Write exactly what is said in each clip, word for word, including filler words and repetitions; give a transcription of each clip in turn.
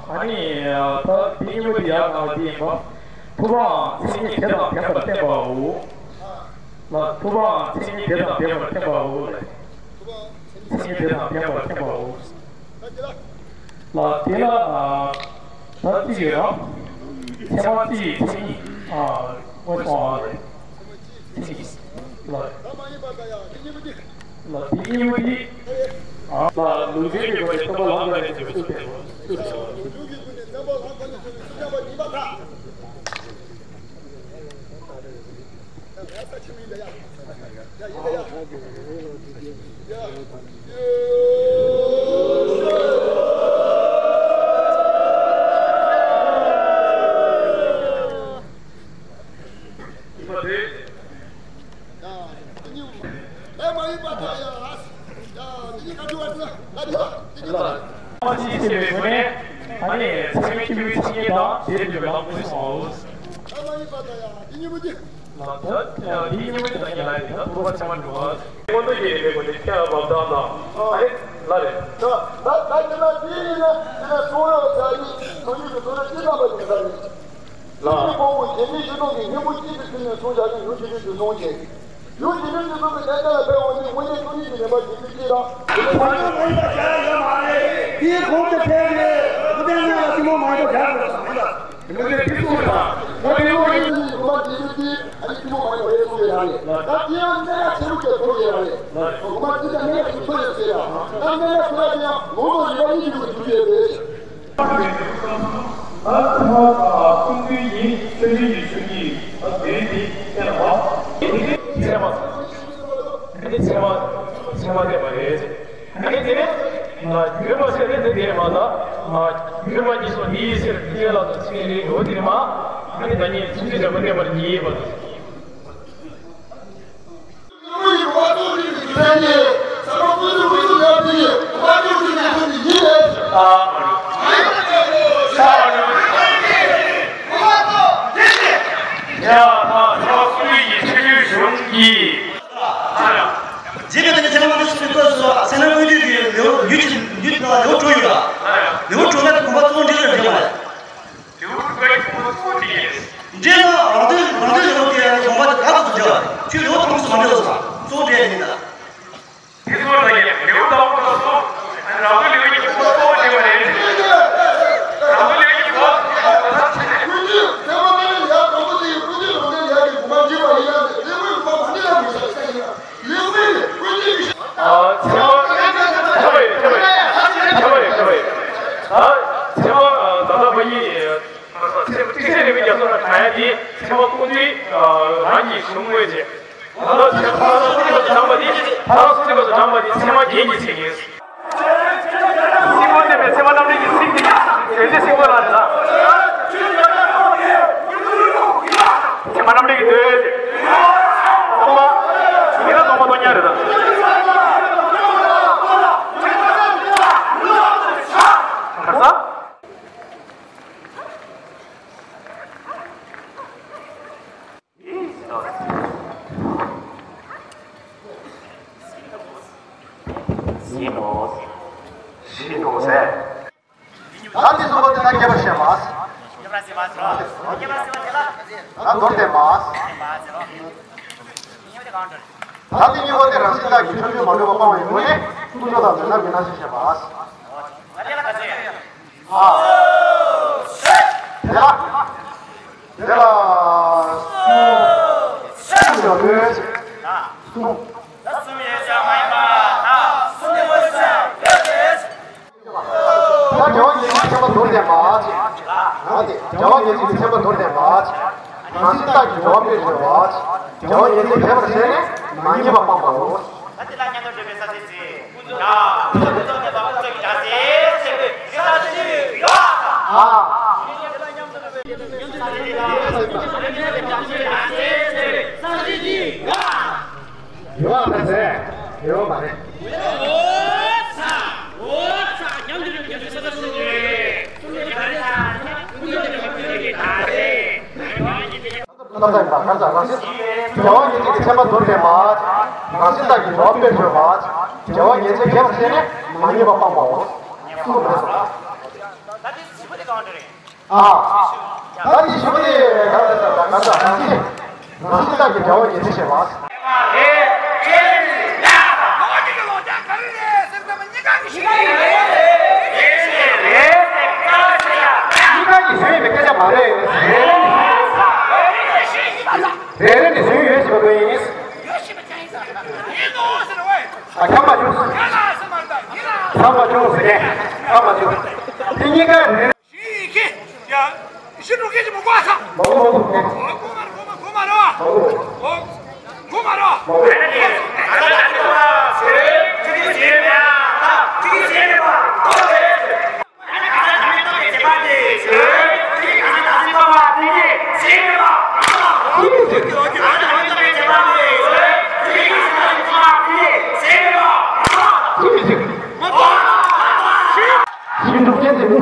ཨ་ནི། ད་འདི་གཉིས་པོ་དེ་ཡར་ལངས་པ་འདི་ཡིན་པ། ཐུབ་པའང་མཚན་ཉིད་དེ་དང་ལྡན་པར་བསྟན་པའོ། ལ། ཐུབ་པའང་མཚན་ཉིད་དེ་དང་ལྡན་པར་བསྟན་པའོ། ལ། མཚན་ཉིད་དེ་དང་ལྡན་པར་བསྟན་པའོ། ལ། དེ་ལ། ད་རྩིས་ཡོད་ན། ཚད་མ་རྩིས་མཚན་ཉིད། ཨ། དངོས་སུ་ཨ་རེད། ལ། ལ། དེ་གཉིས་པོ་དེ། ཨ། ལ། ལུགས་འབྲེལ་གྱི་སྒོ་ནས་སྟོང་པ་ལམ་ཀུན་ནས་འབྱུང་བའི་ཚུལ་སྟོན་པ། ལ། ཨ་ནི་ཚད་མའི་སྐྱེས་བུའི་མཚན་ཉིད་དང་དེ་ལས་ལམ་ཀུན་སོང་ངོ་། ལ། ད་འདི་གཉིས་པོའི་བདག་ཉིད་ལ་ཡིན་ན་ཐུབ་པ་ཚད་མར་འགྲོ་བ། ཀུན་ཏུ་སྐྱེ་བའི་སྒོ་ནས་ཁྱད་པར་མ་བཏང་ན། ཨ་རེ། ལ་རེད། ད་ད་དེ་ལ་དེ་ཡིན་ན་དེ་ལ་གསུང་རོགས་བྱ་ཡིན། དོན་གཉིས་ཀྱི་དོན་ལ་སྐྱེ་དམ་པ་ཡིན་ས་རེད། ལ། དེ་ནི་གོང་དུ་རྒྱལ་བའི་ཤིང་རྟོག་གི་སྙིང་པོ་གཅིག་ཏུ་ཐིམ་ནས་གསུངས་བཞག་ཀྱང་ཡུལ་ཇི་ལྟར་དུ་གསུངས་ཀྱི། ཡུལ་ཇི་ལྟར་དུ་གསུངས་པའི་གཏན་གཏན་ལ་ཕན་འོང་ནི་དངོས་གནས་སྟོང་ཉིད་ཀྱི་རིམ་པ་ཇི་ལྟར་སྐྱེ་དང་། དེ་ལ་ཕན་ཡོན་མ་ཡིན་པ་ག་ཡང་ཡོད་མ་རེད། དེའི་གོང་དུ་ཕན་པའི་མུ་སྟེགས་རྣམས་ལ་གཏི་མུག་མ་ཡིན་པ་ག་ཡང་མེད་པ་དང་། དེ་ལ་དེ་གསུངས་པ་དང་། དངོས་གནས་སྟོང་ཉིད་ཀྱི་རིམ་པ་ཇི་ལྟར་སྐྱེ། ཨ་ནི་གཏི་མུག་མ་ཡིན་པ་ཡོད་གསུངས་པའི་རང་རེད། ད་དེ་ཡང་གནད་ཡང་ཆེན་པོ་ཞིག་ཐུག་ཡོད་རེད། ངོ་མ་ཅི་ལྟར་གནད་ཡང་ཞིག་ཐུག་ཡོད་ཟེར་ཡ། ད་གནད་ཡང་ཐུག་ཡ་དེ་ཡང་ལུང་དང་རིགས་པ་གཉིས་ཀྱི་སྒོ་ནས་ཐུག་ཡོད་རེད། ཨ་ཐ་མ་ཀུན་འདུས་ཡིན་ཆོས་ཉིད་ཀྱི་ཆོས་ཉིད། ཨ་དེ་དེ་ཚད་མ། ཚད་མ། ཚད་མ། ཚད་མ་བསྟན་པ་རེད། ཨ་ནི་དེ་ནས་འགྱུར་མ་ཟེར་ཏེ་དེ་དེ་མ་ད། འགྱུར་མ་གཉིས་སོ་གཉིས་ཟེར་ཏེ་ལ་དང་ཚིག་རེ་ཡོད་དེ་མ། ཨ་ནི་ད་ཉིད་ཚིག་གི་འབྲས་བུ་བསྟན་པར་ཉེ་བ་དང་། ཡ་ད་ཐོག་ཁུལ་གྱི་ཆོས་བརྒྱུད་གཞུང་གི། ཇི་སྐད་དུ་ནི་ཚད་མ་མངོན་སུམ་དུ་སྐྱེ་བ་སོགས། ལེའུ་དྲུག་པའི་དགོངས་པ་གཙོ་བོ་འབྲས་བུ་ལ་འབྲེལ་བ་རེད། ལེའུ་དྲུག་པའི་དགོངས་པ་གཙོ་བོ་འབྲས་བུ་རེད། འབྲས་བུ་རང་དོན་རང་དོན་ལེའུ་དེ་དགོངས་པ་དེ་ག་ཚོད་འབྲེལ་བ་རེད། ཁྱོད་ལེའུ་དྲུག་ཙམ་མ་འབྲེལ་བ་ཙམ་གཙོ་བོ་འབྲས་བུ་ཡིན་ད། དེ་ཚོ་ལ་ཡང་ལེའུ་དང་པོ་དང་གསུམ། རང་དོན་ལེའུ་གཉིས་པོ་གཙོ་བོ་འབྲེལ་བ་རེད། རང་དོན་ལེའུ་གཉིས་པོ། ཀུན་གཞི་ཚད་མ་ལ་ཡང་དང་པོ་དེ་ཡི་ཀུན་གཞི་རང་དོན་ཡང་གི་དགོངས་པ་འགྲེལ་བ་ཡིན་ཡང་ལེའུ་གཉིས་པོ་མ་འདི་ལ་མི་ཤེས་ས་ཡིན་ལ་ལེའུ་གཉིས་ཀུན་གཞི་གི་ཤེས། ཨ། ཚད་མ། ཚད་མ་རེད། ཚད་མ་རེད། ཚད་མ་རེད། ཚད་མ་རེད། ད་ཚད་མ་ད་ལྟ་བ་ཡིན། ཚད་མ་ཏིག་ཚད་རིག་པའི་རྒྱ་མཚོ་ལ་དྲངས་ཡ་དེ་ཚད་མ་ཀུན་གཞི་རང་གི་གཞུང་དངོས་རེད། ད་ལྟ་ཚད་མ་ཕར་སོང་ཚེ་སྐབས་སུ་དྲངས་པ་དེ། ཕར་སོང་ཚེ་སྐབས་སུ་དྲངས་པ་དེ་ཚད་མ་རྒྱན་གྱི་ཚིག་ཡིན། སྲིན་པོ་བསྟན་པའི་ཚད་མ་རྣམ་འགྲེལ་གྱི་ཚིག་དེ་ཡོན་ཏན་སྲིན་པོ་ལ་རེད་ལ། ཚད་མ་རྣམ་འགྲེལ་གྱི་དོན་དེ། སྟོང་པ། ཡིན་ན་སྟོང་པ་སྟོང་རྐྱང་རེད་ད། ག་ས། ཟིན་ནོ། ཟིན་ནོ་ཟེར། ད་འདི་གསུམ་པོ་དེ་ན་རྒྱས་པར་བཤད་པ། ད་མདོར་བསྟན་པ། ད་འདི་གཉིས་པོ་དེ་རང་བཞིན་བདག་གིས་ཐོས་བྱུང་མ་གྲུབ་པ་སྤང་བའི་སྒོ་ནས་ཀུན་རྫོབ་དང་དོན་དམ་གྱི་རྣམ་ཤེས་བཤད་པ། ཨ། དེ་ལ། དེ་ལ། གསུམ། གསུམ་ཡོད་དོ། གསུམ། ད་གསུམ་ཡོད་ཀྱང་མ་ཡིན་པ། ད་གསུམ་ཡོད་ཀྱང་ཡོད་དེ། ད་འབྲེལ་བ་ངེས་ཚིག་གི་ཚད་མ་མདོར་བསྟན་པ། ཨ་ནི་འབྲེལ་བ་ངེས་ཚིག་གི་ཚད་མ་མདོར་བསྟན་པ། རང་བཞིན་བདག་གིས་འབྲེལ་བ་དཔེར་བརྗོད་པ། འབྲེལ་བ་ངེས་ཚིག་རྒྱས་པར་བཤད་ནས་མ་ངེས་པ་སྤངས་པའོ། ད་དེ་ལ་སྙན་དུ་འགྲོ་བའི་ས་ཚིགས་ཚིག་ཡ། ཀུན་རྫོབ་བདེན་པ་ཀུན་རྫོབ་ཀྱི་སྒྲ་ཟེར་ཟེར་བའི་ས་ཚིགས་ཡོད། ཨ། ཡོད་པ་ཟེར། ཡོད་མ་རེད། འོ་ཚ། འོ་ཚ། ཉམས་འགྱུར་རིམ་གྱིས་ཚོད་ལྟ་ཞུ་གི་ཡོད། ཀུན་རྫོབ་བདེན་པ་ཀུན་རྫོབ་ཀྱི་སྒྲ་ཟེར། ལྟ་ལྟ་ཡིན་པ་གང་ཟག་རང་བཞིན། འབྲེལ་བ་ངེས་ཚིག་གི་ཚད་མ་མདོར་བསྟན་པ། རང་བཞིན་བདག་གིས་འབྲེལ་བ་དཔེར་བརྗོད་པ། འབྲེལ་བ་ངེས་ཚིག་རྒྱས་པར་བཤད་ནས་མ་ངེས་པ་སྤངས་པའོ། གསུངས་པ་རེད། ད་དེ་བཞི་པོ་དེ་གང་འདྲ་རེད། ཨ། ད་དེ་བཞི་པོ་དེ་གང་འདྲ་ཟེར་ན་གང་ཟག་རང་བཞིན། རང་བཞིན་བདག་གིས་འབྲེལ་བ་ངེས་ཚིག་བཤད་པ། གཉིས་ཀ་གི་ཞེན་པའི་སྐད་ཆ་མ་རེད། རེ་རེ་ནས་ཞེན་ཡོད་ཞེས་པ་ཡིན། ཨ། ཁམས་པ་བྱུང་། ཁམས་པ་བྱུང་ཟེར་མཁན། ཁམས་པ་བྱུང་། དེ་གཉིས་ཀ་རེ་རེ། ཞེན་ཡིན་མཁན། ཡ། ཞེན་འགྲོ་མཁན་གྱི་མི་གོ་ས། མ་གོ་མ་གོ་མ་གོ་མ་རེད་བ། མ་གོ། གོ་མ་རེད་བ། མ་གོ། ཤིན་ཏུ་སྐད་ཅིག་མི་འདུག་ཤིན་ཏུ་སྐད་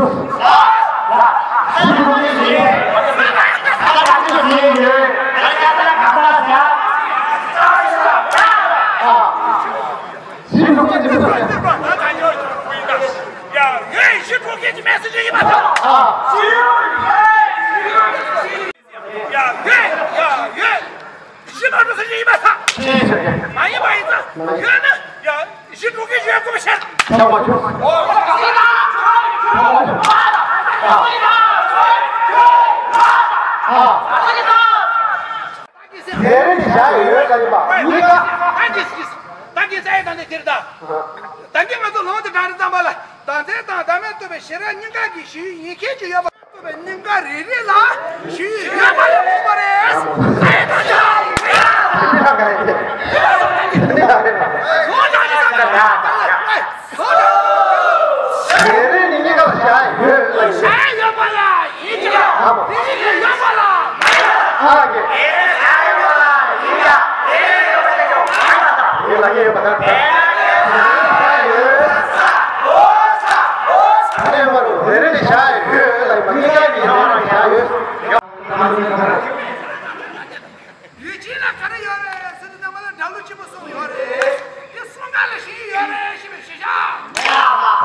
ཅིག་མི་འདུག་ཤིན་ཏུ་སྐད་ཅིག་མི་འདུག་ཡ། ཡོད་ཤིན་ཏུ་སྐད་ཅིག་མེད་ཟེར་གྱི་ཡིན་པ་དང་། ཡ། ཡོད། ཡ། ཡོད། ཤི་མ་འགྲོ་ཟེར་གྱི་ཡིན་པ་དང་། མ་ཡིན་པ་ཡིན་ཙང་། ཡོད་ན་ཡ། ཤི་འགྲོ་གི་ཡོད་དགོས་ཤར། ཤར་མ་བྱུང་། ཨ། ཨ། དེ་རིང་བཞག་ཡོད་ལ་ཡིན་པ་གཉིས་ཀ། ད་གིན་ཟེར་ད་ནི་དེར་ད། ད་གིན་ང་ཚོ་ལུང་དུ་དྲངས་རེ་ཙམ་པ་ལ་བདག་འཛིན་དང་བདག་མེད་རྟོགས་པའི་ཤེས་རབ་གཉིས་ཀ་གི་ཞུ་ཡིན་མཁན་ཅིག་ཡོད་པ། རྟོགས་པའི་གཉིས་ཀ་རེ་རེ་ལ་ཞུ་ཡོད་པ་ལ་དགོངས་པ་རེད། རེ་རེ་ནི་གཉིས་ཀ་ལ་བཞག་ཡོད། བཞག་ཡོད་པ་ལ་ཡིན་ཀྱང་། ཨ་མ། དེ་ཡིན་ཡོད་པ་ལ་མ་ཡིན། ཨ་ཀྱེ། ཡོད་ལ་ཡོད་པ་ལ། ཨ་ནི་ཡོད་པ་རེད། རེ་རེ་ནི་བཞག་ཡོད་ལ་ཡིན་པ་གཉིས་ཀ་གི་ཡོད་ལ་བཞག་ཡོད། ཡུལ་ཅན་ལ་ག་རེ་ཡོད་རེད་ཟེར་དུས་ནང་མ་ལ་སྒྲ་གླུ་ཆེན་པོ་གསུམ་ཡོད་རེད། དེ་གསུམ་ཀ་ལ་ཞིག་ཡོད་རེད་ཞེས་པའི་ཤེས་བྱ།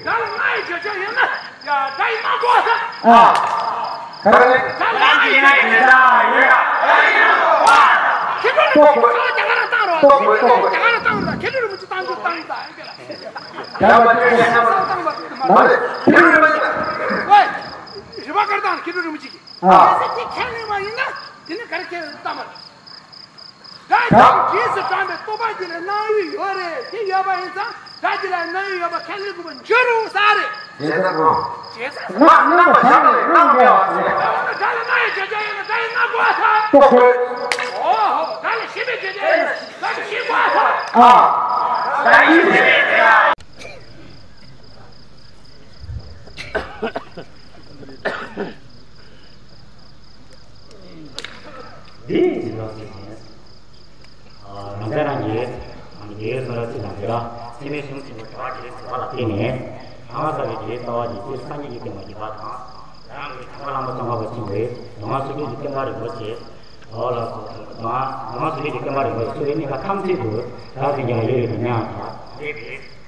ད་ལ་ང་ཡི་བརྗོད་བྱ་ཡིན་ན། ཡ། ད་ཡིན་ན་གོ་ས། ཨ། ད་ལ་ང་ཡི་བརྗོད་བྱ་ཡིན་ན། ཁྱེད་ཚོ་ལ་ཁྱེད་ཚོ་ལ་རྒྱ་གར་ལ་བཏང་རོགས། རྒྱ་གར་ལ་བཏང་རོགས། མཁན་སྤྲུལ་རིན་པོ་ཆེ་བཏང་རྒྱུ་བཏང་ཡིན་ད་ཡིན་གི་ལ། ཡ། མ་བཏང་བ་བཏང་བ་མ་རེད། ཁྱེད་ཚོ་རིན་པོ་ཆེ། ཝེ། རི་བ་དཀར་བཏང་མཁན་སྤྲུལ་རིན་པོ་ཆེ་གི། ཨ། ཁྱེད་ཚོ་མཁན་སློབ་མ་ཡིན་ན་དེ་ནི་ག་རེ་ཁྱེད་ཚོ་བཏང་བ་རེད། སྒྲ་རྗེས་སུ་དྲངས་པའི་རྟོག་པ་དེ་ལ་སྣང་ཡུལ་ཡོད་རེད། དེ་ཡོད་པ་ཡིན་ཙང་སྒྲ་དེ་ལ་སྣང་ཡུལ་ཡོད་པ་ཁས་ལེན་དགོས་པ་འགྱུར་རུང་ས་རེད། བྱས་ཙང་ངོ་། བྱས་ཙང་། སྣང་སྣང་བ་བཞག་ནས་སྣང་མེད་པ་ཟེར། སྒྲ་ལ་སྣང་ཡི་བརྗོད་བྱ་ཡིན་ན་སྒྲ་ཡི་སྣང་དགོས་ས། རྟོག་པ། ཨོ་ཧོ། སྒྲ་ལ་ཞེན་པའི་བརྗོད་བྱ་ཡིན་ན་སྒྲ་ལ་ཞེན་དགོས་ས། ཨ། སྒྲ་ཡི་ཞེན་པའི་བརྗོད་བྱ། འདི་ཡིན་ཟེར་བ་ཞིག་ཡིན། རང་ཅག་རང་གིས་རང་གི་སོ་སོ་ཚིག་དང་འབྲེལ་བ་ཚད་མེད་གསུམ་ཆེན་པོ་བྱེ་བ་བརྒྱད་ཟེར་བ་ལ་བརྟེན་ནས། ཨ་ལ་ས་ཀྱི་རྒྱལ་བའི་རྩ་བ་ཉི་ཤུ་སངས་རྒྱས་ཀྱི་བསྟན་པ་རྒྱས་པ་དང་། རང་གི་དང་བ་བླ་མ་ཙོང་ཁ་པ་ཆེན་པོས་གདམས་ངག་སོ་བརྒྱད་ཀྱི་བསྟན་པ་རིན་པོ་ཆེ། འོ་ལགས་སོ། གདམས་ངག་གདམས་ངག་སོ་བརྒྱད་ཀྱི་བསྟན་པ་རིན་པོ་ཆེ་ཚུལ་ཁྲིམས་གཉིས་ཀ་ཐམས་ཅད་དུ་བདག་འཛིན་རྒྱུ་ལ་ཡོད་རེད་དམ་སྙམ་དང་།